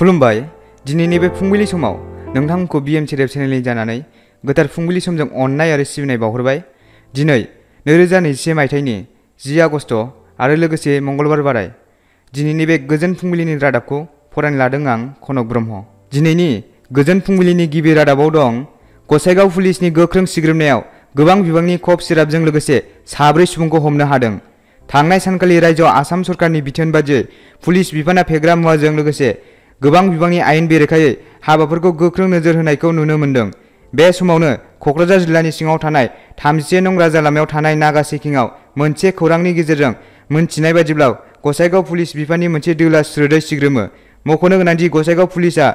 खुलुमबाय। दिनैनि बे फुंबिलि समाव नोंथांखौ BM-CDF चेनेलनि जानानै गोथार फुंबिलि समजों अननाय आरो सिबिनाय बावहरबाय। दिनै 2021 मायथाइनि 10 आगस्ट आरो लोगोसे मंगलबार बाराय। दिनैनि बे गोजोन फुंबिलिनि रादाबखौ फरायनो लादों आं कनक ब्रह्म। दिनैनि गोजोन फुंबिलिनि गिबि रादाबाव दं गसाइगाव पुलिसनि गोख्रों सिग्रोमनायाव गोबां बिबांनि कफ सिरापजों लोगोसे 4 सुबुंखौ हमनो हादों। थांनाय सानखालि रायजोआव आसाम सरकारनि बिथोन बादियै पुलिस बिफाना फेग्रा मुवाजों लोगोसे गोबां बिबांनि आयेन बेरेखायै हाबाफोरखौ गोख्रों नोजोर होनायखौ नुनो मोन्दों। बे समावनो क'क्राझार जिल्लानि सिङाव थानाय 31 नं राजा लामायाव थानाय नागा चेकिंआव मोनसे खौरांनि गेजेरजों मोनथिनाय बादिब्ला गसाइगाव पुलिस बिफाननि मोनसे दोला स्रोदै सिग्रोमो। मख'नो गोनांदि गसाइगाव पुलिसआ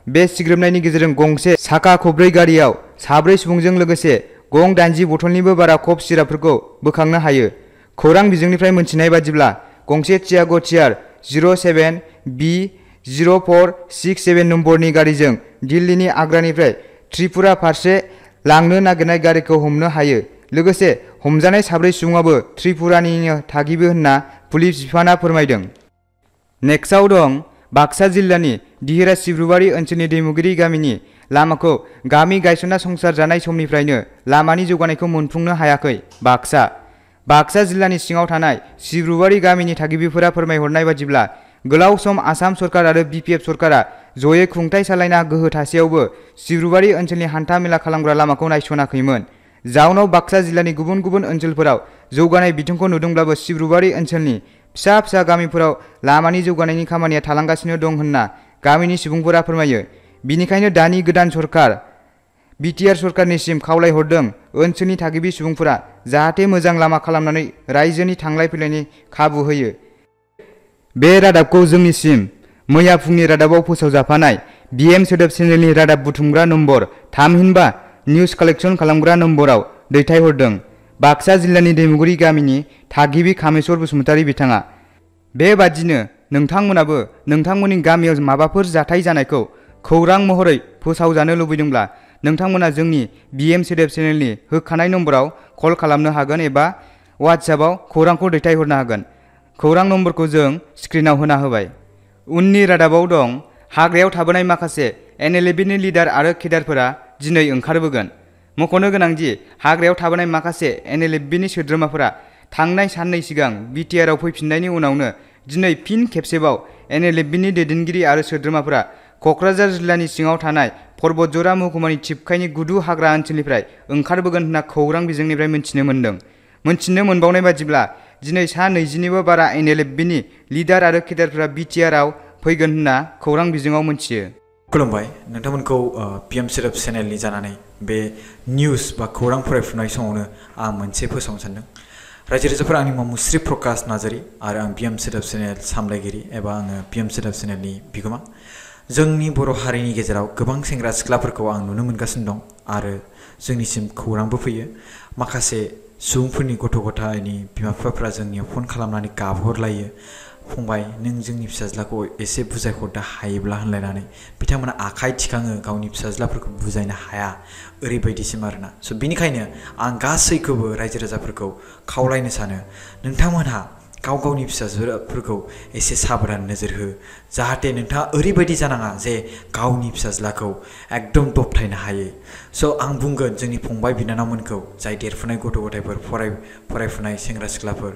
बे सिग्रोमनायनि गेजेरजों गंसे साखा खबब्रै गारियाव 4 सुबुंजों लोगोसे गं 80 बथलनिबो बारा कफ सिरापफोरखौ बोखांनो हायो। खौरां बिजोंनिफ्राय मोनथिनाय बादिब्ला गंसे टियाग' टिआर 07B0467 नम्बरनि गारिजों दिल्लीनि आग्रानिफ्राय त्रिपुरा फारसे लांनो नागिरनाय गारिखौ हमनो हायो। लोगोसे हमजानाय 4 सुबुङाबो त्रिपुरानिनो थागिबि होनना पुलिस बिफाना फोरमायदों। नेक्स्टआव दं बाक्सा जिल्लानि दिहिरा सिब्रुबारि ओनसोलनि दैमुगिरि गामिनि लामाखौ गामि गायसनना संसार जानाय समनिफ्रायनो लामानि जौगानायखौ मोनफुंनो हायाखै। बाक्सा जिल्लानि सिङाव थानाय सिब्रुबारि गामिनि थागिबिफोरा फोरमायहरनाय बादिब्ला गोलाव सम आसाम सरकार आरो BPF सरकारा जयै खुंथाय सालायना गोहो थासेयावबो सिब्रुबारि ओनसोलनि हान्था मेला खालामग्रा लामाखौ नायसनाखैमोन। जाउनाव बाक्सा जिल्लानि गुबुन गुबुन ओनसोलफोराव जौगानाय बिथिंखौ नुदोंब्लाबो सिब्रुबारि ओनसोलनि फिसा फिसा गामिफोराव लामानि जौगानायनि खामानिया थालांगासिनो दं होनना गामिनि सुबुंफोरा फोरमायो। बिनिखायनो दानि गोदान सरकार BTR सरकारनिसिम खावलायहरदों ओनसोलनि थागिबि सुबुंफोरा जाहाथे मोजां लामा खालामनानै रायजोनि थांलाय फैलायनि खाबु होयो। बे रादाबखौ जोंनिसिम मैया फुंनि रादाबाव फोसावजाफानाय BM-CDF चेनेलनि रादाब बुथुमग्रा नम्बर थामहिनबा निउज कालेक्सन खालामग्रा नम्बराव दैथायहरदों। बाक्सा जिल्लानि दैमुगुरि गामिनि थागिबि कामेश्वर बसुमतारी बिथाङा। बेबादिनो नोंथांमोनाबो नोंथांमोननि गामियाव माबाफोर जाथाय जानायखौ खौरां महरै फोसावजानो लुबैदोंब्ला नोंथांमोना जोंनि BM-CDF चेनेलनि होखानाय नम्बराव कल खालामनो हागोन एबा WhatsAppआव खौरांखौ दैथायहरनो हागोन। खौरां नम्बरखौ जों स्क्रिनाव होना होबाय। उननि रादाबाव दं हाग्रायाव थाबोनाय माखासे NLF-नि लिडार आरो केडारफोरा दिनै ओंखारबोगोन। मख'नो गोनांदि हाग्रायाव थाबोनाय माखासे NLF-नि सोद्रोमाफोरा थांनाय साननै सिगां BTR-आव फैफिननायनि उनावनो दिनै फिन खेबसेबाव NLF-नि दैदेनगिरि आरो सोद्रोमाफोरा क'क्राझार जिल्लानि सिङाव थानाय पर्बतजरा महकुमानि थिपखाइनि गुदु हाग्रा ओनसोलनिफ्राय ओंखारबोगोन होनना खौरां बिजोंनिफ्राय मोनथिनो मोन्दों। मोनथिनो मोनबावनाय बादिब्ला दिनै सा 20निबो बारा NLF-नि लिडार आरो केडारफोरा BTR-आव फैगोन होनना खौरां बिजोङाव मोनथियो। खुलुमबाय। नोंथांमोनखौ BM-CDF चेनेलनि जानानै बे निउज बा खौरां फरायफुनाय समावनो आं मोनसे फोसावनो सानदों। रायजो राजाफोर, आंनि मुङा मुस्रि प्रकाश नार्जारी आरो आं BM-CDF चेनेल सामलायगिरि एबा आङो BM-CDF चेनेलनि बिगोमा। जोंनि बर' हारिनि गेजेराव गोबां सेंग्रा सिख्लाफोरखौ आं नुनो मोनगासिनो दं आरो जोंनिसिम खौरांबो फैयो। माखासे सुबुंफोरनि गथ' गथायनि बिमा बिफाफ्रा जोंनियाव फन खालामनानै गाबहरलायो, फंबाय नों जोंनि फिसाज्लाखौ एसे बुजायहरनो हायोब्ला होनलायनानै बिथांमोना आखाइ थिखाङो, गावनि फिसाज्लाफोरखौ बुजायनो हाया, ओरैबायदिसिम आरोना। स' बिनिखायनो आं गासैखौबो रायजो राजाफोरखौ खावलायनो सानो, नोंथांमोनहा गाव गावनि फिसाज्लाफोरखौ एसे साबधान नोजोर हो। जाहाथे नोंथाङा ओरैबायदि जानाङा जे गावनि फिसाज्लाखौ एकदम दबथायनो हायै। स' आं बुंगोन जोंनि फंबाय बिनानावमोनखौ, जाय देरफुनाय गथ' गथायफोर, फरायफुनाय सेंग्रा सिख्लाफोर,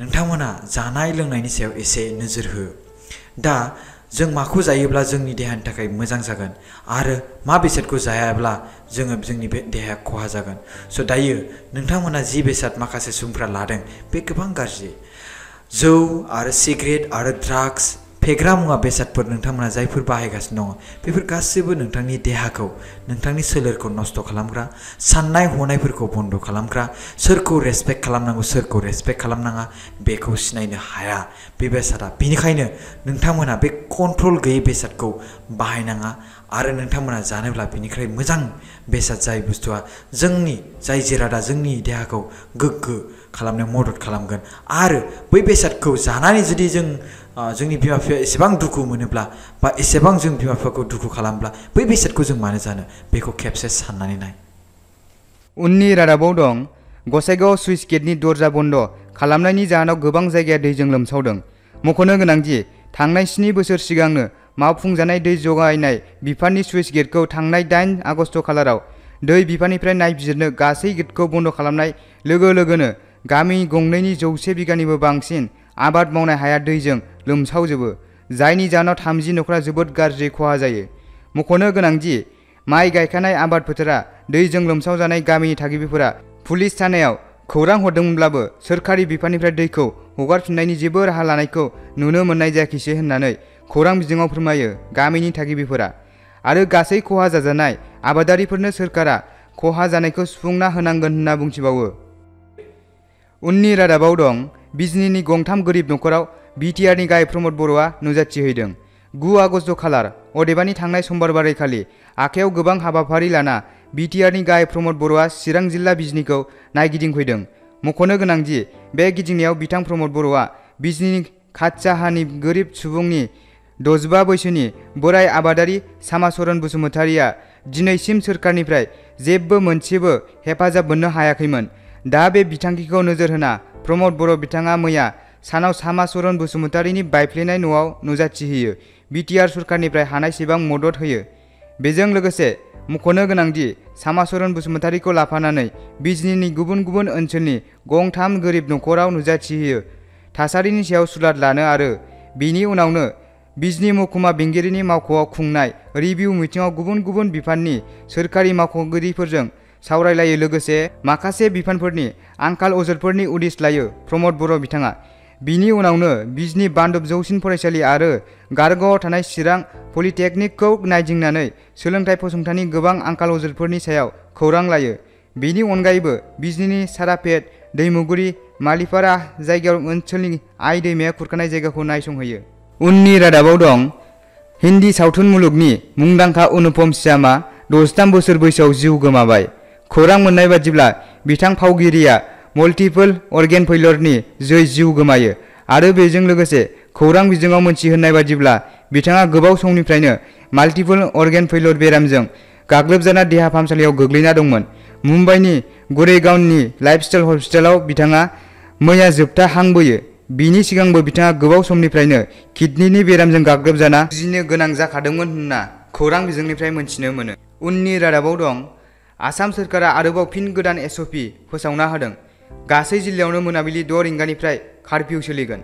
नोंथांमोना जानाय लोंनायनि सायाव एसे नोजोर हो। दा जों माखौ जायोब्ला जोंनि देहानि थाखाय मोजां जागोन आरो मा बेसादखौ जायाब्ला जोंनि बे देहाया खहा जागोन। स' दायो नोंथांमोना जि बेसाद माखासे सुबुंफ्रा लादों बे गोबां गाज्रि। जौ आरो सिगारेट आरो ड्राग्स, फेग्रा मुवा बेसादफोर नोंथांमोना जायफोर बाहायगासिनो दङ बेफोर गासैबो नोंथांनि देहाखौ, नोंथांनि सोलेरखौ नस्थ' खालामग्रा, साननाय हनायफोरखौ बन्द' खालामग्रा, सोरखौ रेसपेक्ट खालामनांगौ सोरखौ रेसपेक्ट खालामनाङा बेखौ सिनायनो हाया बे बेसादा। बेनिखायनो नोंथांमोना बे कन्ट्रल गैयै बेसादखौ बाहायनाङा आरो नोंथांमोना जानोब्ला बेनिफ्राय मोजां बेसाद जाय बुस्थुआ जाय जिरादा जोंनि देहाखौ गोग्गो खालामनायाव मदद खालामगोन आरो बै बेसादखौ जानानै जुदि जोंनि बिमा बिफाया एसेबां दुखु मोनोब्ला बा एसेबां जों बिमा बिफाखौ दुखु खालामब्ला बै बेसादखौ जों मानो जानो, बेखौ खेबसे साननानै नाय। उननि रादाबाव दं गसाइगाव सुइस गेटनि दरजा बन्द खालामनायनि जाहोनाव गोबां जायगाया दैजों लोमसावदों। मख'नो गोनांदि थांनाय 7 बोसोर सिगांनो मावफुंजानाय दै जगायनाय बिफाननि सुइस गेटखौ थांनाय 8 आगस्ट खालाराव दै बिफाननिफ्राय नायबिजिरनो गासै गेटखौ बन्द खालामनाय लोगो लोगोनो गामि गंनैनि 100 बिगानिबो बांसिन आबाद मावनाय हाया दैजों लोमसावजोबो, जायनि जाहोनाव 30 नखरा जोबोद गाज्रि खहा जायो। मख'नो गोनांदि माइ गायखानाय आबाद फोथारा दैजों लोमसावजानाय गामिनि थागिबिफोरा पुलिस थानायाव खौरां हरदोंमोनब्लाबो सोरखारि बिफाननिफ्राय दैखौ हगारफिननायनि जेबो राहा लानायखौ नुनो मोननाय जायाखैसै होननानै खौरां बिजोङाव फोरमायो गामिनि थागिबिफोरा। आरो गासै खहा जाजानाय आबादारिफोरनो सोरखारा खहा जानायखौ सुफुंना होनांगोन होनना बुंथिबावो। उननि रादाबाव दं बिजनीनि गंथाम गोरिब नखराव बिटिआरनि गाहाय प्रमद बर'आ नुजाथिहैदों। 9 आगस्ट खालार अदेबानि थांनाय समबार बारायखालि आखायाव गोबां हाबाफारि लाना बिटिआरनि गाहाय प्रमद बर'आ चिरां जिल्ला बिजनीखौ नायगिदिंफैदों। मख'नो गोनांदि बे गिदिंनायाव बिथां प्रमद बर'आ बिजनीनि खातसाहानि गोरिब सुबुंनि 65 बैसोनि बोराय आबादारि सामासरन बसुमतारिया दिनैसिम सोरखारनिफ्राय जेबो मोनसेबो हेफाजाब मोननो हायाखैमोन। दा बे बिथांखिखौ नोजोर होना प्रमद बर' बिथाङा मैया सानाव सामासरन बसुमतारिनि बायफ्लेनाय न'आव नुजाथिहैयो, बिटिआर सरखारनिफ्राय हानायसेबां मदद होयो। बेजों लोगोसे मख'नो गोनांदि सामासरन बसुमतारिखौ लाफानानै बिजनीनि गुबुन गुबुन ओनसोलनि गंथाम गोरिब नखराव नुजाथिहैयो थासारिनि सायाव सुलाद लानो आरो बिनि उनावनो बिजनी महकुमा बेंगिरिनि मावख'आव खुंनाय रिभिउ मिटिंआव गुबुन गुबुन बिफाननि सोरखारि मावख'गिरिफोरजों सावरायलायो। लोगोसे माखासे बिफानफोरनि आंखाल अजदफोरनि उदिस लायो प्रमद बर' बिथाङा। बिनि उनावनो बिजनी बान्दब जौसिन फरायसालि आरो गारगावआव थानाय चिरां पलिटेकनिकखौ नायदिंनानै सोलोंथाइ फसंथाननि गोबां आंखाल अजदफोरनि सायाव खौरां लायो। बेनि अनगायैबो बिजनीनि सारापेट, दैमुगुरि, मालिपारा जायगायाव ओनसोलनि आइ दैमाया खुरखानाय जायगाखौ नायसंहैयो। उननि रादाबाव दं हिन्दी सावथुन मुलुगनि मुंदांखा अनुपम श्यामआ 63 बोसोर बैसोआव जिउ गोमाबाय। खौरां मोननाय बादिब्ला बिथां फावगिरिया मल्टिपल अर्गेन फेलियरनि जै जिउ गोमायो आरो बेजों लोगोसे खौरां बिजोङाव मोनथिहोनाय बादिब्ला बिथाङा गोबाव समनिफ्रायनो माल्टिपल अर्गेन फेलियर बेरामजों गाग्लोबजाना देहा फाहामसालियाव गोग्लैना दंमोन। मुम्बाइनि गरेगावनि लाइफस्टाइल हस्पिटालाव बिथाङा मैया जोबथा हां बोयो। बिनि सिगांबो बिथाङा गोबाव समनिफ्रायनो किडनिनि बेरामजों गाग्लोबजाना जुजिनो गोनां जाखादोंमोन होनना खौरां बिजोंनिफ्राय मोनथिनो मोनो। उननि रादाबाव दं आसाम सोरखारा आरोबाव फिन गोदान एसअपि फोसावना होदों। गासै जिल्लायावनो मोनाबिलि 6 रिंगानिफ्राय कार्फिउ सोलिगोन।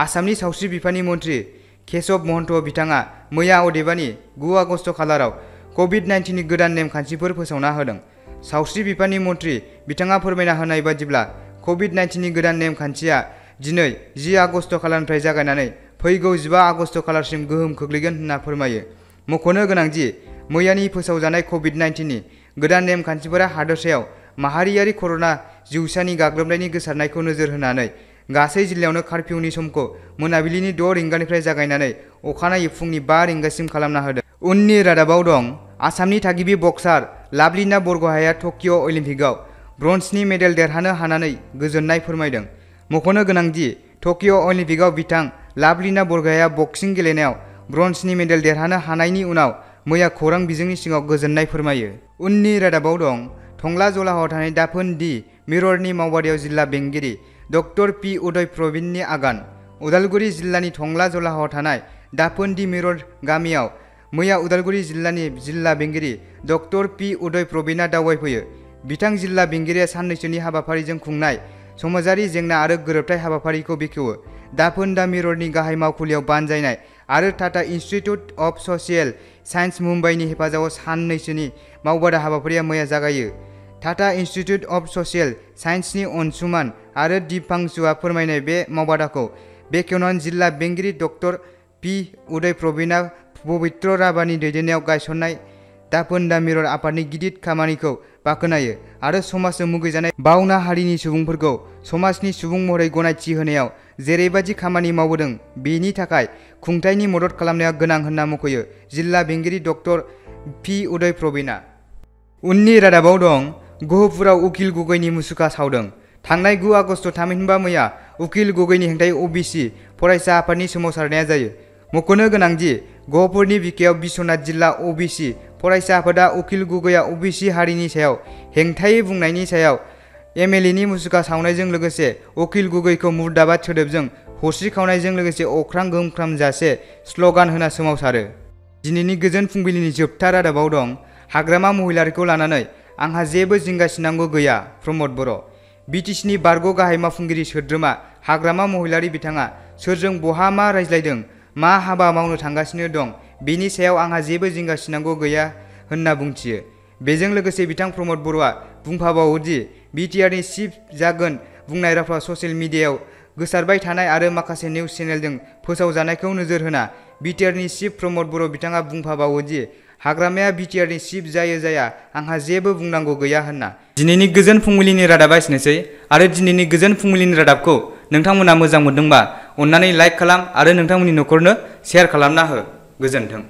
आसामनि सावस्रि बिफाननि मन्थ्रि केशव महन्त बिथाङा मैया अदेबानि 9 आगस्ट खालाराव कभिड-19नि गोदान नेमखान्थिफोर फोसावना होदों। सावस्रि बिफाननि मन्थ्रि बिथाङा फोरमायना होनाय बादिब्ला कभिड-19नि गोदान नेमखान्थिया दिनै 10 आगस्ट खालारनिफ्राय जागायनानै फैगौ 15 आगस्ट खालारसिम गोहोम खोख्लैगोन होनना फोरमायो। मख'नो गोनांदि मैयानि फोसावजानाय कभिड-19नि गोदान नेमखान्थिफोरा हादोरसायाव माहारियारि कर'ना जिउसानि गाग्लोबनायनि गोसारनायखौ नोजोर होनानै गासै जिल्लायावनो कार्फिउनि समखौ मोनाबिलिनि 6 रिंगानिफ्राय जागायनानै अखानायै फुंनि 5 रिंगासिम खालामना होदों। उननि रादाबाव दं आसामनि थागिबि बक्सार लाभलिना बरग'हाइआ टकिअ अलिम्पिकआव ब्रन्जनि मेडेल देरहानो हानानै गोजोननाय फोरमायदों। मख'नो गोनांदि टकिअ अलिम्पिकआव बिथां लाभलिना बरग'हाइआ बक्सिं गेलेनायाव ब्रन्जनि मेडेल देरहानो हानायनि उनाव मैया खौरां बिजोंनि सिगाङाव गोजोननाय फोरमायो। उननि रादाबाव दं टंला जलाहाव थानाय दाफोन दि मिररनि मावबादायाव जिल्ला बेंगिरि डक्टर पि उदय प्रबिननि आगान। उदालगुरि जिल्लानि टंला जलाहाव थानाय दाफोन दि मिरर गामियाव मैया उदालगुरि जिल्लानि जिल्ला बेंगिरि डक्टर पि उदय प्रबिनआ दावबायफैयो। बिथां जिल्ला बेंगिरिया साननैसोनि हाबाफारिजों खुंनाय समाजारि जेंना आरो गोरोबथाय हाबाफारिखौ बेखेवो। दाफोन दा मिररनि गाहाय मावखुलियाव बानजायनाय आरो Tata institute of social science मुम्बाइनि हेफाजाबाव साननैसोनि मावबादा हाबाफारिया मैया जागायो। टाटा इन्स्टिट्युट अफ ससियेल साइन्सनि अनसुमान आरो दीपांशुआ फोरमायनाय बे मावबादाखौ बेखेवनानै जिल्ला बेंगिरि डक्टर पि उदय प्रबिनआ पबित्र राभानि दैदेननायाव गायसननाय दाफोन दा मिरर आफादनि गिदिर खामानिखौ बाख्नायो आरो समाजजों मुगैजानाय बावना हारिनि सुबुंफोरखौ समाजनि सुबुं महरै गनायथि होनायाव जेरैबादि खामानि मावबोदों बेनि थाखाय खुंथायनि मदद खालामनाया गोनां होनना मख'यो जिल्ला बेंगिरि डक्टर पि उदय प्रबिनआ। उननि रादाबाव दं गहपुराव उकिल गगैनि मुसुखा सावदों। थांनाय 9 आगस्ट थामहिनबा मैया उकिल गगैनि हेंथायै ओबिसि फरायसा आफादनि सोमावसारनाया जायो। मख'नो गोनांदि गहपुरनि बिखायाव बिश्वनाथ जिल्ला ओबिसि फरायसा आफादा उकिल गगैआ ओबिसि हारिनि सायाव हेंथायै बुंनायनि सायाव एमएलएनि मुसुखा सावनायजों लोगोसे उकिल गगैखौ मुर्दाबाद सोदोबजों हस्रि खावनायजों लोगोसे अख्रां गोमख्रामजासे स्ल'गान होना सोमावसारो। दिनैनि गोजोन फुंबिलिनि जोबथा रादाबाव दं हाग्रामा महिलारिखौ लानानै आंहा जेबो जिंगासिनांगौ गैया प्रमद बर'। बिटिसिनि बारग' गाहाय मावफुंगिरि सोद्रोमा हाग्रामा महिलारि बिथाङा सोरजों बहा मा रायज्लायदों, मा हाबा मावनो थांगासिनो दं बेनि सायाव आंहा जेबो जिंगासिनांगौ गैया होनना बुंथियो। बेजों लोगोसे बिथां प्रमद बर'आ बुंफाबावोदि बिटिआरनि चिफ जागोन बुंनाय रावफ्रा ससियेल मिडियायाव गोसारबाय थानाय आरो माखासे निउज चेनेलजों फोसावजानायखौ नोजोर होना बिटिआरनि चिफ प्रमद बर' बिथाङा बुंफाबावोदि हाग्रामाया बिटिआरनि चिफ जायो जाया आंहा जेबो बुंनांगौ गैया होनना। दिनैनि गोजोन फुंबिलिनि रादाबा एसेनोसै आरो दिनैनि गोजोन फुंबिलिनि रादाबखौ नोंथांमोना मोजां मोनदोंबा अन्नानै लाइक खालाम आरो नोंथांमोननि न'खरनो शेयार खालामना हो। गोजोन्थों।